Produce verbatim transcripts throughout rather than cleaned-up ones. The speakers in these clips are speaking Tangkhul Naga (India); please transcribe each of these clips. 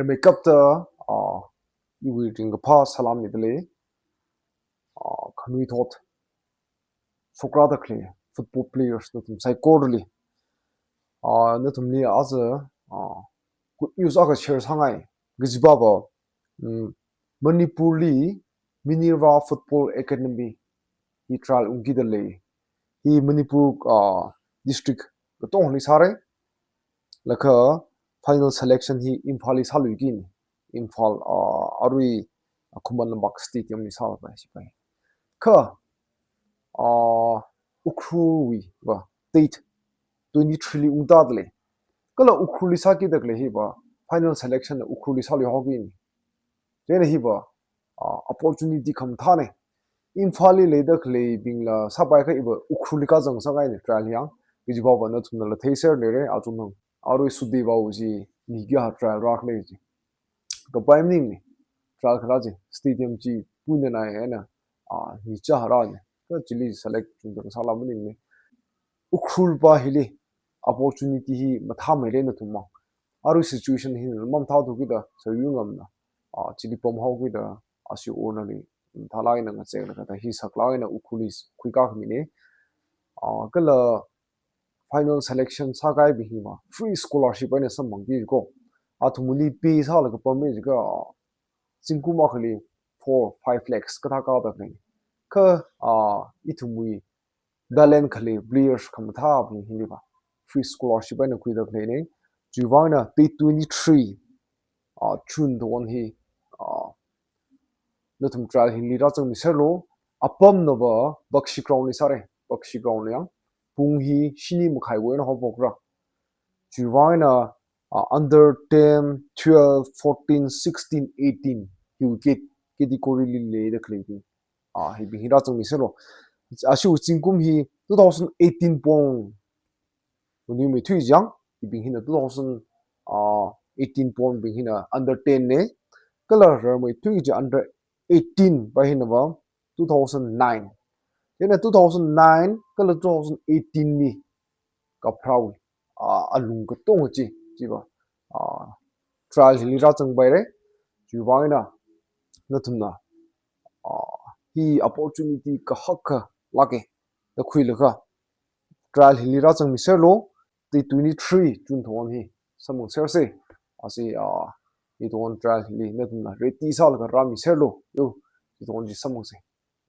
Rimeikapta, ah, iwui ringkaphā salam midalei, ah, khanuithot, shokra dakhalei football players nathum saikorali. Ah, nathumli aja, ah, good news akha share sāngai. Kajiva va, mm, Manipurli Minerva Football Academy hi trial ungkidalei. Hi Manipur, ah, district katongli sāra. Laga final selection hi Imphalli sāluiki. Imphal, ah, arui, ah, Khuman Lampak Stadiumli sālapai sipai. Kha, ah, Ukhrulwui va date twenty-three li ungtādalei. Kala Ukhrulli sākidakhalei hi va final selection Ukhrulli sāluihaoki. Chieina hi va, ah, opportunity khamathāna. Imphalli leidakhaleibingla sāpai kha iva Ukhrulli kazang sāngaina trial yang. Kajiva va nathumnala theiser leira, achunang. Arui Sude va uji, mi kayā trial rākhalei ji. Kapai maningna, trial kharā ji, stadium chi puina nai eina, ah, mi chā harāna. Kha chili select chungda sāla maningna. Ukhrul va hili opportunity hi mathāmeira nathum mang. Arui situation hi mamathāthu kida, sāyu ngamna. Ah, chili pamhaokida, ashi onali, thalakna ngachek laga, hi saklak eina Ukhrulli khuikā khamina. Ah, kala final selection sākahaibing hi va free scholarship eina samphangki ko. Athumli pay sālaga pamra jiakha, zingkum akhali four, five lakhs kathā kādalei. Kha, ah, ithumwui talent khalei players khamathābing hili va free scholarship eina khuidakhaleina. Chiwuivang eina date twenty-three, ah, June thon hi, ah, nathum trial hili rāzangmiserlu. Apamna va Bakshi Ground li sāra, Bakshi Ground yang. Pung hi shini makhaiwui eina haophokra. Chiwuivang eina, ah, under ten, twelve, fourteen, sixteen, eighteen hiwui cat-, category li leidakhaleibing, ah, hibing hi rāzangmiserlu. Ashi zingkum hi two thousand eighteen pong manuimeithui jang, hibing hina two thousand, ah, eighteen pongbing hina under ten na. Kala rarmeithui ji under eighteen va hina va two thousand nine. Chieina two thousand nine kala two thousand eighteen li kapharāwui, ah, alung katonga chi, chi va, ah, trial hili rāzangpaira. Chiwuivang eina nathumna, ah, hi opportunity kahak akha lāka da khuilaga trial hili rāzangmiserlu. Date twenty-three June thon hi samphangsersa. Ashi, ah, hi thon trial hili nathumna ready sālaga rāmiserlu. Yo, hi thon chi samphangsa.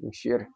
Ningshihaira.